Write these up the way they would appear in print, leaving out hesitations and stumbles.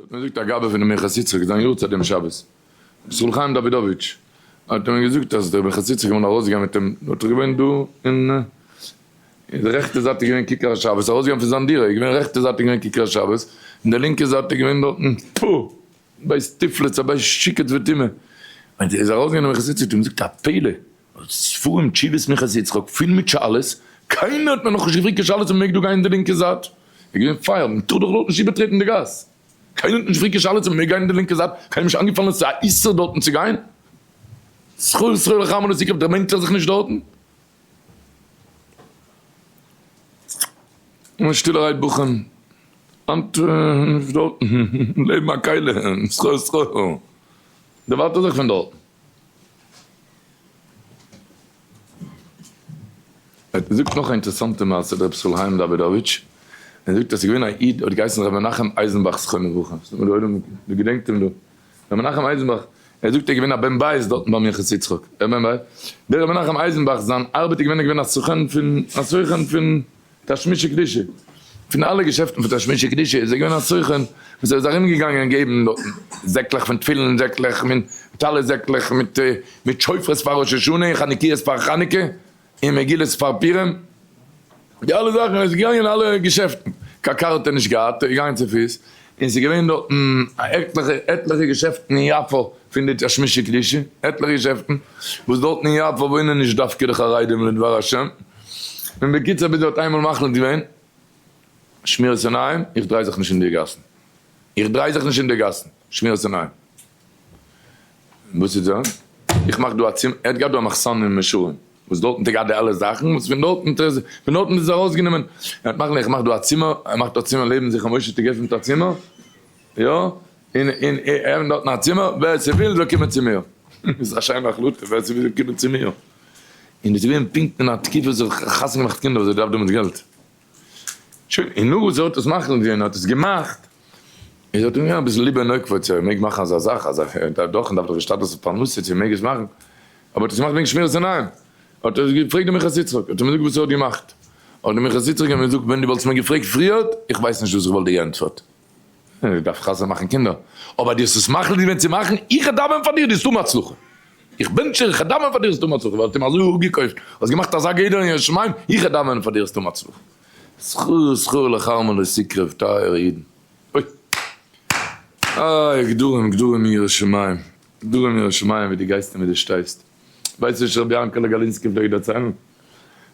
האט מיר געזאגט א גבאי פונעם מנחת יצחק, זיין יארצייט דעם שבת, ר' ישראל חיים דאווידאוויטש, האט ער מיר געזאגט אז דער מנחת יצחק איז אמאל ארויסגעגאנגען מיט אים, האט ער געוואוינט דא אין אין די רעכטע זייט איז געווען כיכר השבת, ארויסגעגאנגען פון זיין דירה איז געווען רעכטע זייט איז געווען כיכר השבת, און די לינקע זייט איז געווען דארטן פו! בית תפלת א בית שיקוץ וטומאה, ווען ער איז ארויסגעגאנגען דער מנחת יצחק האט אים געזאגט א פלא, ספרים תשובות מנחת יצחק פול מיט שאלות, קיינער האט מיר נאכנישט געפרעגט קיין שאלות אויב מ'מעג דא גיין אין די לינקע זייט, איז געווען פייער, מען טאר דאך דארט נישט איבערטרעטן די גאס, קיינער האט נישט געפרעגט קיין שאלות אויב מ'מעג גיין אין די לינקע זייט, קיינעם נישט איינגעפאלן אז ס'איז א איסור דארטן צו גיין, זכור זכור לך עמנו זיכער דערמענט ער זיך נישט דארטן. און שטילערהייט בחורים, היינט נישט דארטן, לעבן א כלי, זכור זכור, דערווייטער זיך פון דארטן. ער האט געזאגט נאך א אינטערעסאנטע מעשה דער רבי ישראל חיים דאווידאוויטש, ער זאגט אז ס'איז געווען א איד האט געהייסן רבי מנחם אייזנבאך זכרונו לברכה, ס'דא דא עולם דו געדענקט אים דא, רבי מנחם אייזנבאך, ער זאגט ער איז געווען א בן בית דארטן ביים מנחת יצחק, ער בן בית, דער רבי מנחם אייזנבאך זיין ארבעט איז געווען ער איז געווען א סוכן פון א סוכן פון תשמישי קדושה, פון אלע געשעפטן פון תשמישי קדושה איז ער געווען א סוכן וואס ער איז ארום געגאנגען געבן דארטן זעקלעך פון תפילין זעקלעך מיט טלית זעקלעך מיט מיט שופרות פאר ראש השנה און חנוכיות פאר חנוכה און מגילות פאר פורים, די אלע זאכן ער איז געגאנגען אין אלע געשעפטן, קיין קאר האט ער נישט געהאט, ער איז געגאנגען צופיס, און ס'איז געווען דארטן עטליכע עטליכע געשעפטן אין יפו פון די תשמישי קדושה, עטליכע געשעפטן וואס דארטן אין יפו וואוינען נישט דווקא די חרדים לדבר השם. און בקיצור ביז ער האט איינמאל מחליט געווען, שמירת עיניים, איך דריי זיך נישט אין די גאסן, איך דריי זיך נישט אין די גאסן, שמירת עיניים. וואס איז דאס? איך מאך דא א צימער, ער האט געהאט דא א מחסן אין מאה שערים, וואס דארטן האט ער געהאט די אלע זאכן, וואס פון דארטן האט ער פון דארטן איז עס ארויסגענומען, ער האט מחליט איך מאך דא א צימער, ער מאכט א צימער לעבן זיך, משה האט געעפנט א צימער, יא, און און ער עפנט דארטן א צימער, ווער ס'וויל זאל קומען צו מיר, איז א שיינע החלטה, ווער ס'וויל זאל קומען צו מיר. און איז געווען פונקט אין א תקופה וואס ער האט חתונה געמאכט קינדער וואס ער דארף דעמאלטס געלט. שוין, און נאך וואס ער האט עס מחליט געווען און האט עס געמאכט, איז האט אים געווען אביסל ליבע נוקבא צו ער מעג מאכן אזא זאך, אז ער דארף דאך און דארף דאך השתדלות אויף פרנסה צו ער מעג עס מאכן, אבער האט עס געמאכט וועגן שמירת עיניים. האט ער געפרעגט דעם מנחת יצחק, האט אים געזאגט וואס ער האט געמאכט. האט דער מנחת יצחק אים געזאגט, ווען דו וואלסט מיר געפרעגט פריערט, איך ווייס נישט וואס איך וואלט דיר געענטפערט. איך דארף חתונה מאכן קינדער, אבער דו האסט עס מחליט געווען צו מאכן, איך דאווען פאר דיר, דו זאלסט האבן הצלחה. איך בענטש דיר, איך דאווען פאר דיר זאלסט האבן הצלחה, ווייל האסט אים אזוי אפגעקויפט, האסט געמאכט אזא גדר אין יראת שמים, איך דאווען פאר דיר זאלסט האבן הצלחה. זכור זכור לחרמון לא תקרב, טייערע אידן. אוי. איי, גדרים גדרים אין יראת שמים, גדרים אין יראת שמים ווי דו גייסט און ווי דו שטייסט. ווייסט נישט רבי יענקעלע גאלינסקי פלעגט דערציילן?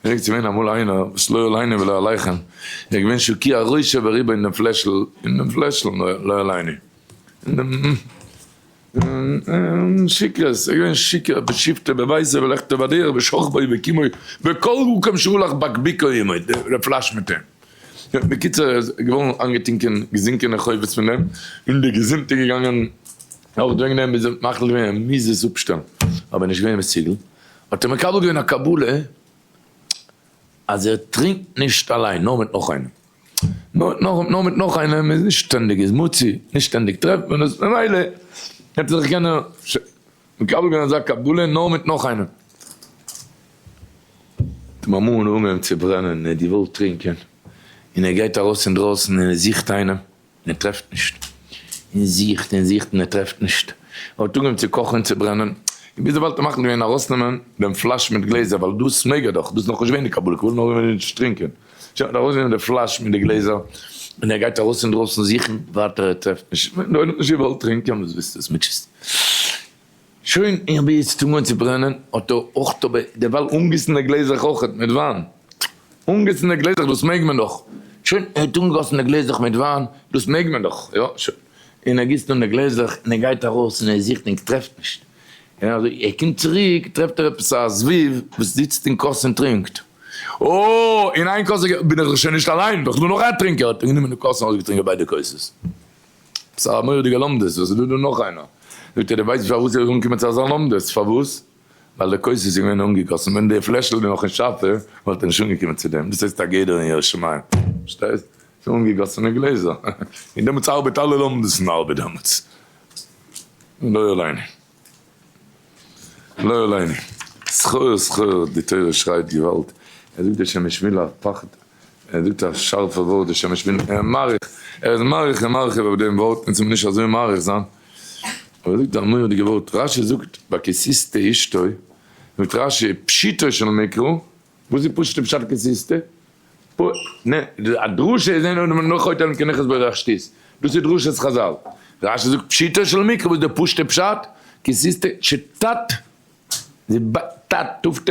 געדענקט ס'געווען אמאל איינער וואס לא עלינו ולא עליכם, ער איז געווען שקוע ראשו ברובו אין דעם פלעשל, אין דעם פלעשל לא עלינו, אין דעם שיכרות, ער איז געווען שיכור בשבתו בביתו ולכתו בדרך בשכבו ובקומו בכל מקום שהלך בקבוקו עמו, די פלאש מיט אים. בקיצור ער איז געווארן איינגעטינקען, געזינקען אין חובות פון דעם, און די געזונט איז געגאנגען אויך וועגן דעם, ביז ער האט מחליט געווען ער מוז עס אפשטעלן, אבער נישט געווען מסוגל. האט ער מקבל געווען א קבלה אז ער טרינקט נישט אליין נאר מיט נאך איינעם, נאר מיט נאך איינעם איז נישט שטענדיג איז מצוי, נישט שטענדיג טרעפט מען עס, ממילא האט זיך יענער מקבל געווען אזא קבלה נאר מיט נאך איינעם. האט אים אמאל אנגעהויבן צו ברענען און ער האט געוואלט טרינקען, און ער גייט ארויס אינדרויסן און ער זוכט איינעם, און ער טרעפט נישט, און זוכט און זוכט און ער טרעפט נישט, ער האט אנגעהויבן צו קאכן און צו ברענען, און ביז דערווייל האט ער מחליט געווען ארויסנעמען דעם פלאש מיט גלעזער, ווייל דאס מעג ער דאך, דאס איז נאכנישט געווען די קבלה, כ'וויל נאר נישט טרינקען, שוין האט ער ארויסגענומען די פלאש מיט די גלעזער, און ער גייט ארויס אינדרויסן זוכן, ווייטער ער טרעפט נישט, דער עולם האט נישט געוואלט טרינקען, וואס ווילסטו עס מוטשעסט. שוין איך בין איצט אנגעהויבן צו ברענען, האט ער אויך אבער דערווייל אנגיסן די גלעזער אויכעט מיט וויין. אנגיסן די גלעזער דאס מעג מען דאך. שוין ער האט אנגעגאסן די גלעזער מיט וויין, דאס מעג מען דאך, יא שוין. און ער גיסט אן די גלעזער און ער גייט ארויס און ער זוכט און טרעפט נישט. און אזוי ער קומט צוריק טרעפט ער עפעס א זבוב וואס זיצט אין כוס און טרינקט. אה! אין איין כוס בין איך דאך שוין נישט אליין, דאך דא נאך א טרינקער. האט ער גענומען די כוס און אויסגעטרינקען ביידע כוסות. ס'איז א מורא'דיגע לומדות, וואס איז דא דא נאך איינער? זאגט ער, דו ווייסט פארוואס ער איז אנגעקומען צו אזא לומדות? פארוואס? ווייל די כוס איז געווען אנגעגאסן, ווען די פלעשל איז נאך אין שאפע וואלט ער נישט אנגעקומען צו דעם, דאס הייסט א גדר אין יראת שמים, פארשטייסט? ס'איז אנגעגאסענע גלעזער, און דעמאלטס ארבעט אלע לומדות'ן ארבעט דעמאלטס, לא עלינו. לא עלינו. סחור סחור, די תורה שרייט געוואלד, ער זאגט דער שם משמואל א פחד. ער זאגט א שארפע ווארט די שמש בין ער מאריך, ער איז מאריך און מרחיב אויף דעם ווארט, אונז זאל מען נישט אזוי מאריך זיין, אבער ער זאגט א מורא'דיגע ווארט, רשי זאגט ביי כי תשטה אשתו, זאגט רשי פשוטו של מקרא, וואס איז פשוט'ע פשט כי תשטה? א דרשה איז אין אדם נאך חוטא אלא אם כן נכנס בו ריח שטות, דאס איז דרשת חזל, רשי זאגט פשוטו של מקרא וואס איז די פשוט'ע פשט? כי תשטה שתת, תת, ת' ט',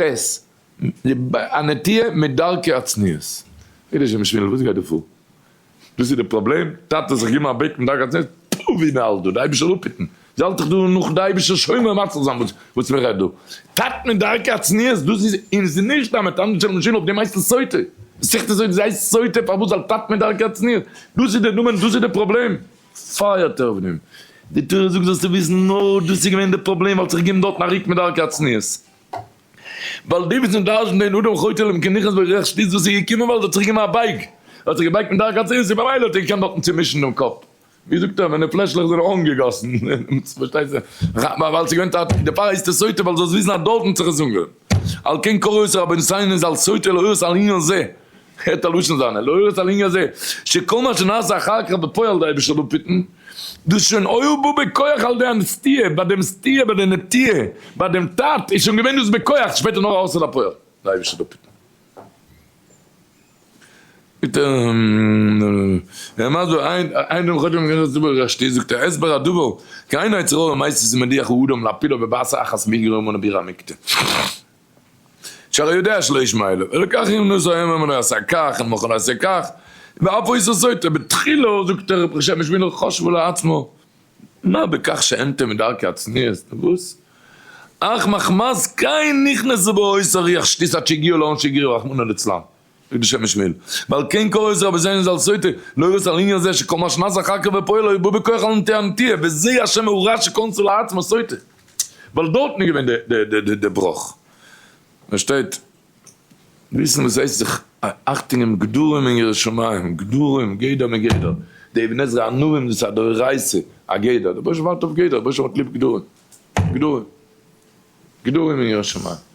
א נטיה מדרכי הצניעות. פרעגט דער שמש שמואל וואס גייט דא פאר? דאס איז די פראבלעם? טאטע זיך געבן א בייג מדרכי הצניעות? פו ווי מען האלט דא, די אייבישטער זאל אפהיטן, זי האלט דאך דא נאך די אייבישטער שומר ומציל זיין וואס מען רעדט דא. טאט מדרכי הצניעות דאס איז און עס איז נישט א מתנדב של משיח אויף דעם הייסט עס סוטה. מסכת סוטה הייסט סוטה פארוואס ווייל טאט מדרכי הצניעות דאס איז די נאמען דאס איז די פראבלעם. פייערט ער אויף דעם. די תורה זאגט זאלסטו וויסן נאר דאס איז געווען די פראבלעם ווייל זיך געבן דארטן א ריק מדרכי הצניעות. ווייל די וואס דרש'ן דעם אדם חוטא אלא אם כן נכנס בו ריח שטות וואס איז געקומען ווייל ער האט זיך געגעבן א בייג, ער האט זיך געבייגט מיט דרכי הצניעות און במילא האט ער געקענט דארטן צומישן דעם קאפ, ווי זאגט ער ווען די פלעשלעך זענען אנגעגאסן, פארשטייסט ווייל ס'איז געווען טאטע, דערפאר הייסט עס סוטה ווייל זאלסט וויסן אז דארטן האט זיך עס אנגעהויבן, על כן קראו אותו רבותינו ז"ל סוטה להורות על ענין זה, הערט א לשון זיינע, להורות על ענין זה, שכל מה שנעשה אחר כך בפועל די אייבישטער זאל אפהיטן, דאס שוין היה בא בכח על ידי הנטייה, ביי דעם סטייה, ביי די נטייה, ביי דעם טאט איז שוין געווען דאס בכח, שפעטער נאר ארויס אל הפועל, די אייבישטער זאל אפהיטן. ער מסביר איין דעם חותם געווען דאס דבר רשתי זאגט ער הסבר הדבר כי אין יצר הרע מסית ומדיח האדם להפילו בבת אחת מאיגרא רמא לבירא עמיקתא. שהרי יודע שלא ישמע אליו, אלא כך אם נשא האם אמר לו עשה כך, אם מכון עשה כך, ואף הוא עשה סוטה, בתחילה זאגט ער רבי שמש בן חשבו לעצמו, מה בכך שאנתם מדרכי הצניעות, וואס? אך מחמת כן נכנסו בו אותו רוח שטות עד שהגיעו לאן שהגיעו רחמנא ליצלן, זאגט די שם משמואל, ועל כן קרא אותו רבותינו ז"ל סוטה, להורות על עניין זה שכל מה שנעשה אחר כך בפועל היה בא בכח על נטייה הנטייה, וזה השם הרע שכונסו לעצמו סוטה. ווייל דארטן איז געווען די בראך. פארשטייט? וויסן וואס הייסט זיך אכטונג געבן גדרים אין יראת שמים, גדרים, גדר מגדר, די אבן עזרא ענבים דאס איז א דאורייתא, א גדר, דער רבוש"ע ווארט אויף גדר, דער רבוש"ע האט ליב גדרים, גדרים, גדרים אין יראת שמים.